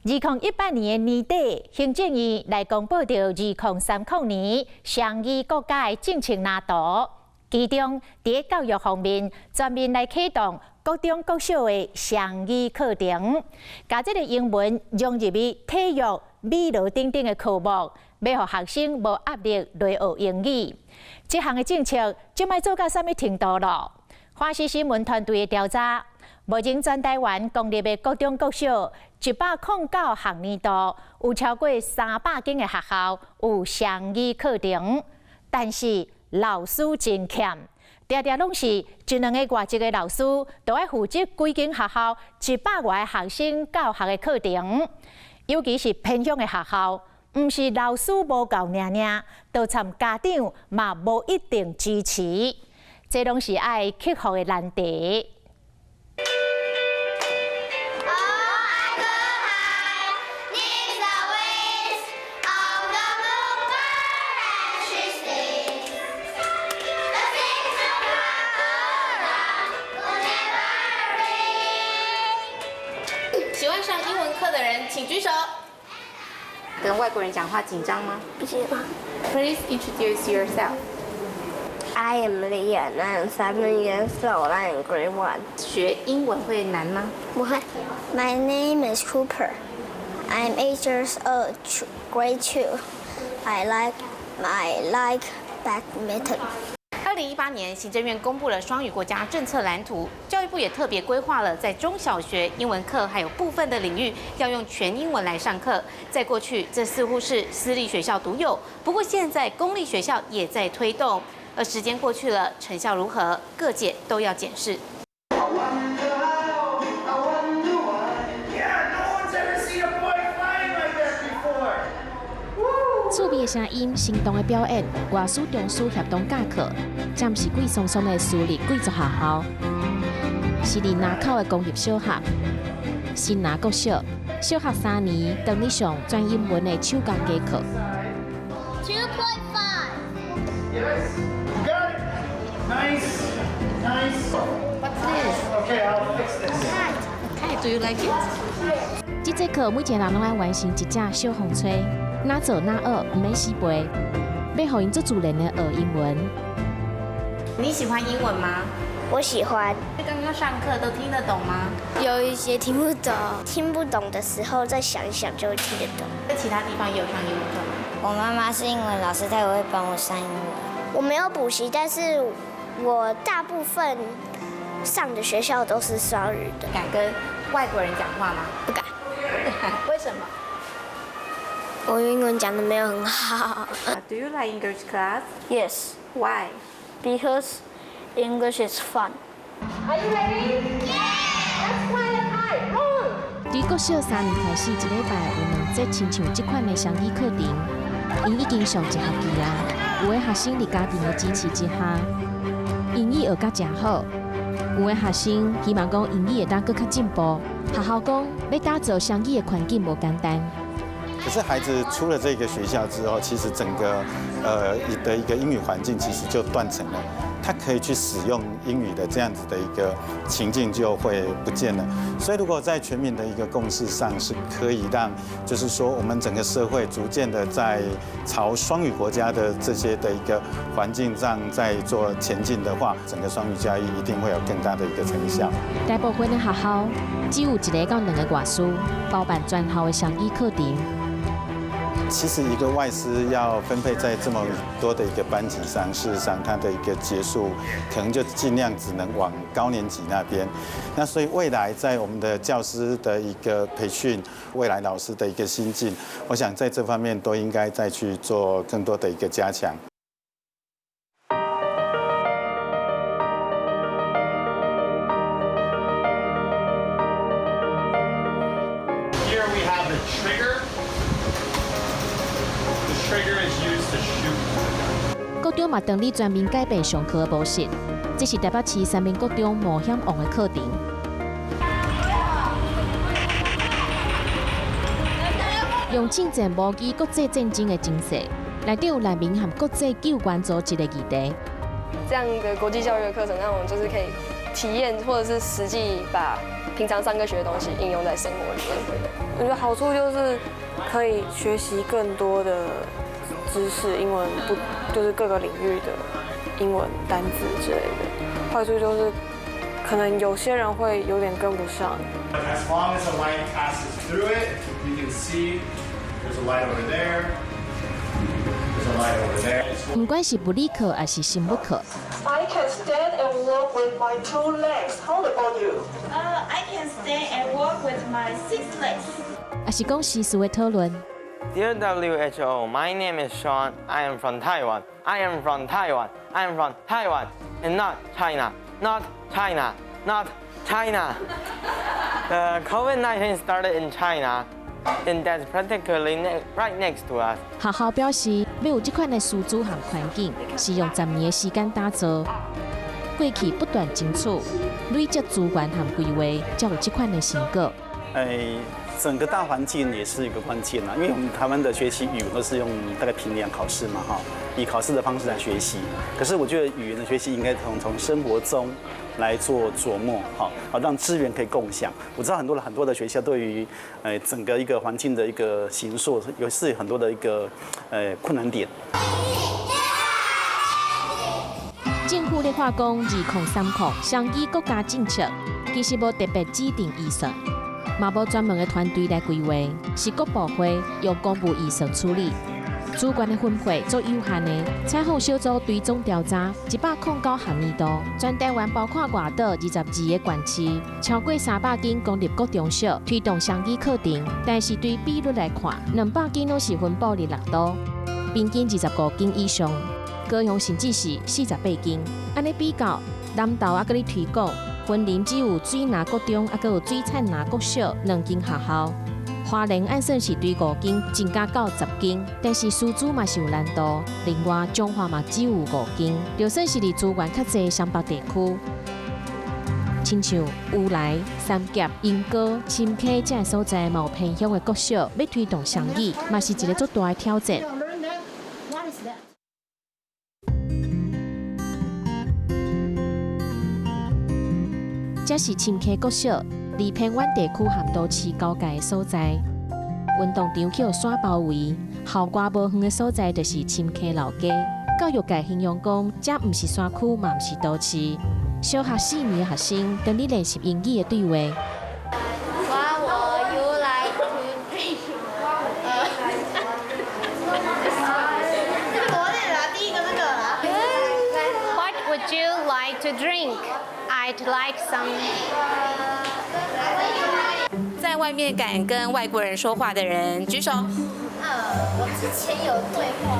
2018年的年底，行政院來公布著2030年雙語國家的政策藍圖，其中佇教育方面全面來啟動國中國小的雙語課程，共這个英文融入去體育、美勞等等的科目，欲予學生無壓力來學英語。這項的政策這擺做到啥物程度囉？華視新聞團隊的調查，目前全台灣公立的國中國小109學年度有超過300間的學校有雙語課程，但是老師真欠，常常攏是一兩个外籍的老師都愛負責規間學校100外个學生教學的課程，尤其是偏鄉的學校，毋是老師無夠爾爾，就參家長嘛無一定支持，這攏是愛克服的難題。哦，愛可愛，needs the wings of the bluebird and she sings. The sings of will never ring. 喜歡上英文課的人，請舉手。跟外國人講話緊張嗎？不緊張。 Please introduce yourself. I am Leah. I am 7 years old. I am grade one. 學英文會難嗎？不會。My name is Cooper. I am 8 years old. Grade two. I like badminton. 2018年，行政院公布了雙語國家政策藍圖，教育部也特別規劃了在中小學英文課還有部分的領域要用全英文來上課。在過去，這似乎是私立學校獨有，不過現在公立學校也在推動。而時間過去了，成效如何，各界都要檢視。 I wonder why. Yeah, no one's ever seen a boy flying like that before. 趣味的聲音、生動的表演、外師、中師協同教課，這毋是貴鬆鬆的私立貴族學校，是佇林口的公立小學，新拿國小，小學3年，當咧上全英文的手工家課。 2.5. Yes, you got it. Nice, nice. What's this? Okay, I'll fix this. Okay, do you like it? 這節課每一个人攏愛完成一隻小風吹，哪做哪學，毋免死背，欲予𪜶足自然的學英文。你喜歡英文嗎？我喜歡。剛剛上課都聽得懂嗎？有一些聽不懂，聽不懂的時候再想一想就會聽得懂。在其他地方也有上英文課嗎？我媽媽是英文老師，她也會幫我上英文。我沒有補習，但是我大部分上的學校都是雙語的。敢跟外國人講話嗎？不敢。為什麼？我英文講得沒有很好。 Do you like English class? Yes. Why? Because English is fun. Are you ready? Yeah! Let's fly a kite. Run! 佇國小三年開始，一禮拜有兩節親像這款的雙語課程，𪜶已經上一學期啊。有的學生佇家庭的支持之下，英語學甲誠好；有的學生希望講英語會當閣較進步。學校講欲打造雙語的環境無簡單。可是孩子出了這個學校之後，其實整個的一個英語環境其實就斷層了。他可以去使用英語的這樣子的一個情境就會不見了。所以如果在全民的一個共識上，是可以讓，就是說我們整個社會逐漸的在朝雙語國家的這些的一個環境上在做前進的話，整個雙語教育一定會有更大的一個成效。大部分的學校只有一個到兩個外師包辦全校的雙語課程。其實一個外師要分配在這麼多的一個班級上，事實上他的一個節數可能就盡量只能往高年級那邊。那所以未來在我們的教師的一個培訓，未來老師的一個新進，我想在這方面都應該再去做更多的一個加強。 Here we have the trigger. The trigger is used to shoot the gun. 國中嘛，當咧全面改變上課的模式，這是台北市三民國中冒險王的課程。用戰戰模擬國際戰爭的情勢，內底有難民和國際救援組織的議題。這樣的國際教育的課程，讓我們就是可以體驗，或者是實際把平常上课学的东西应用在生活里面。我觉得好处就是可以学习更多的知识，英文不就是各个领域的英文单字之类的。坏处就是可能有些人会有点跟不上。 As long as the light passes through it, you can see there's a light over there. There's a light over there. 毋管是物理課抑是生物課。 I can stand and walk with my two legs. How about you? I can stand and walk with my six legs. 抑是講時事的討論。 Dear WHO, my name is Sean. I am from Taiwan. I am from Taiwan. I am from Taiwan and not China. Not China. Not China. The COVID-19 started in China, and that's practically right next to us. 學校表示，欲有這款的師資和環境，是用10年的時間打造。過去不斷爭取累積資源和規劃，才有這款的成果。哎，整個大環境也是一個關鍵啦，因為我們台灣的學習語文都是用大概評量考試嘛，哈，以考試的方式來學習。可是我覺得語言的學習應該從生活中來做琢磨，好，好讓資源可以共享。我知道很多的很多的學校對於，整個一個環境的一個形塑，有是很多的一個，困難點。政府咧話講，2030雙語國家政策，其實無特別指定預算。嘛無專門的團隊來規劃，是各部會用公部預算處理，資源的分配足有限的。採訪小組追蹤調查，109學年度，全台灣包括外島22個縣市，超過300間公立國中小推動雙語課程，但是對比率來看，200間攏是分布佇六都，平均25間以上，高雄甚至是48間。按呢比較，南投猶閣咧推廣。雲林只有水林國中，猶閣有水杉林國小兩間學校。花蓮按算是對五間增加到10間，但是師資嘛是有難度。另外，彰化嘛只有五間，就算是佇資源較濟雙北地區，親像烏來、三峽、鶯歌、深坑這个所在，嘛有偏鄉的國小，欲推動雙語，嘛是一个足大的挑戰。 What is that? 這是深坑國小，離偏遠地區和都市交界的所在。運動場予山包圍，校外無遠的所在就是深坑老街。教育界形容講，這毋是山區，嘛毋是都市。小學四年的學生當咧練習英語的對話。 What would you like to drink？這個我念啦，第一個這個啦。 What would you like to drink? I'd like some. 在外面敢跟外國人說話的人舉手。我之前有對話，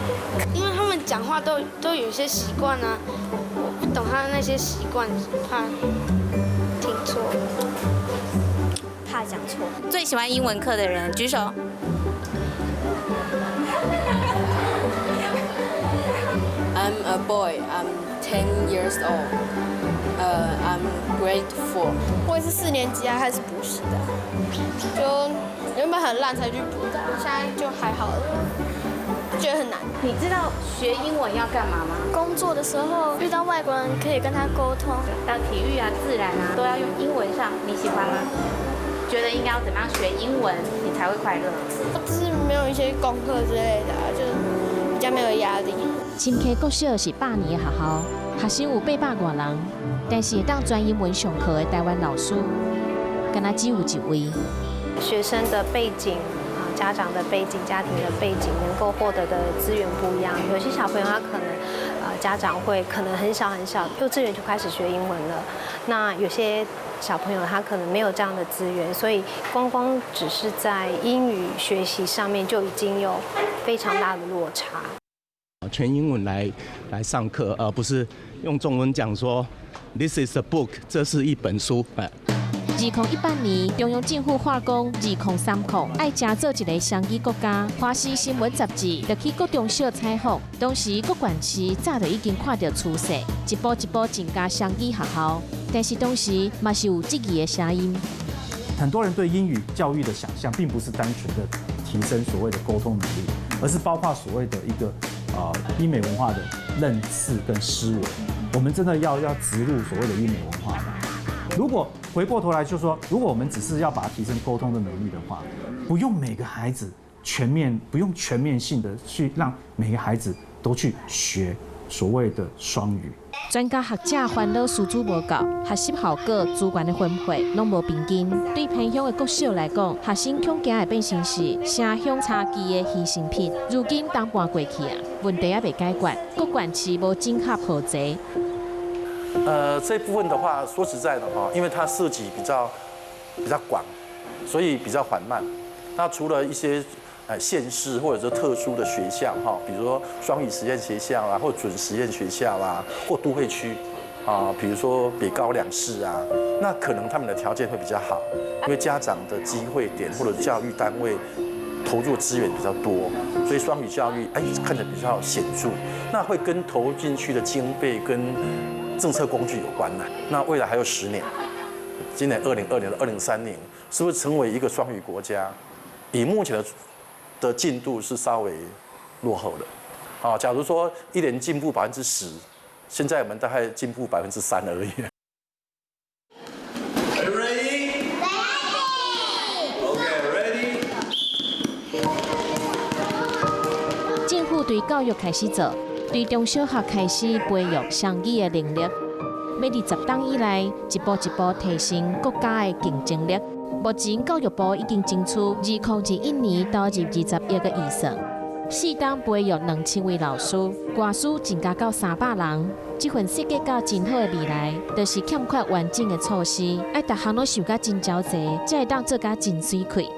因為他們講話都有些習慣啊，我不懂他的那些習慣，怕聽錯，怕講錯。最喜歡英文課的人舉手。 I'm a boy. I'm 10 years old. I'm grade 4. 我也是四年級啊，開始補習的，就原本很爛才去補的，現在就還好了，覺得很難。你知道學英文要幹嘛嗎？工作的時候遇到外國人可以跟他溝通。到體育啊、自然啊都要用英文上，你喜歡嗎？覺得應該要怎麼樣學英文，你才會快樂？就是沒有一些功課之類的，就比較沒有壓力。深坑國小是百年的學校，學生有800外人，但是會當全英文上課的台灣老師，敢若只有一位。學生的背景啊，家長的背景、家庭的背景，能夠獲得的資源不一樣。有些小朋友他可能，家長會可能很小很小，幼稚園就開始學英文了。那有些小朋友他可能沒有這樣的資源，所以光光只是在英語學習上面就已經有非常大的落差。全英文來上課，而不是用中文講說 This is a book，這是一本書。哎。2018年，中央政府喊講，2030愛成做一个雙語國家。華視新聞雜誌就去國中小採訪，當時各縣市早就已經看著趨勢，一步一步增加雙語學校。但是當時嘛是有質疑的聲音。很多人對英語教育的想象，並不是單純的提升所謂的溝通能力，而是包括所謂的一個英美文化的認識跟思維。我們真的要植入所謂的英美文化嗎？如果回過頭來就說，如果我們只是要把它提升溝通的能力的話，不用每個孩子全面，不用全面性的去讓每個孩子都去學所謂的雙語。專家學者煩惱師資無夠，學習效果、資源的分配攏無平均。對偏鄉的國小來講，學生恐驚會變成是城鄉差距的犧牲品。如今冬半過去啊，問題猶未解決，各縣市無整合予齊。這部分的話，說實在的哈，因為它涉及比較廣，所以比較緩慢。那除了一些縣市或者說特殊的學校哈，比如說雙語實驗學校啊，或準實驗學校啊，或都會區啊，比如說北高兩市啊，那可能他們的條件會比較好，因為家長的機會點或者教育單位投入資源比較多，所以雙語教育看得比較顯著。那會跟投進去的經費跟政策工具有關的。那未來還有10年，今年2020到2030，是不是成為一個雙語國家？以目前的進度是稍微落後的。啊，假如說一年進步10%，現在我們大概進步3%而已。 Ready? Okay, ready? 政府對教育開始做，對中小學開始培育雙語的能力，欲20冬以來，一步一步提升國家的競爭力。目前教育部已經爭取2021年投入20億的預算，4冬培育2000位老師，外師增加到300人。這份設計到真好的未來，就是欠缺完整的措施，愛逐項攏想甲真周齊，才會當做甲真媠氣。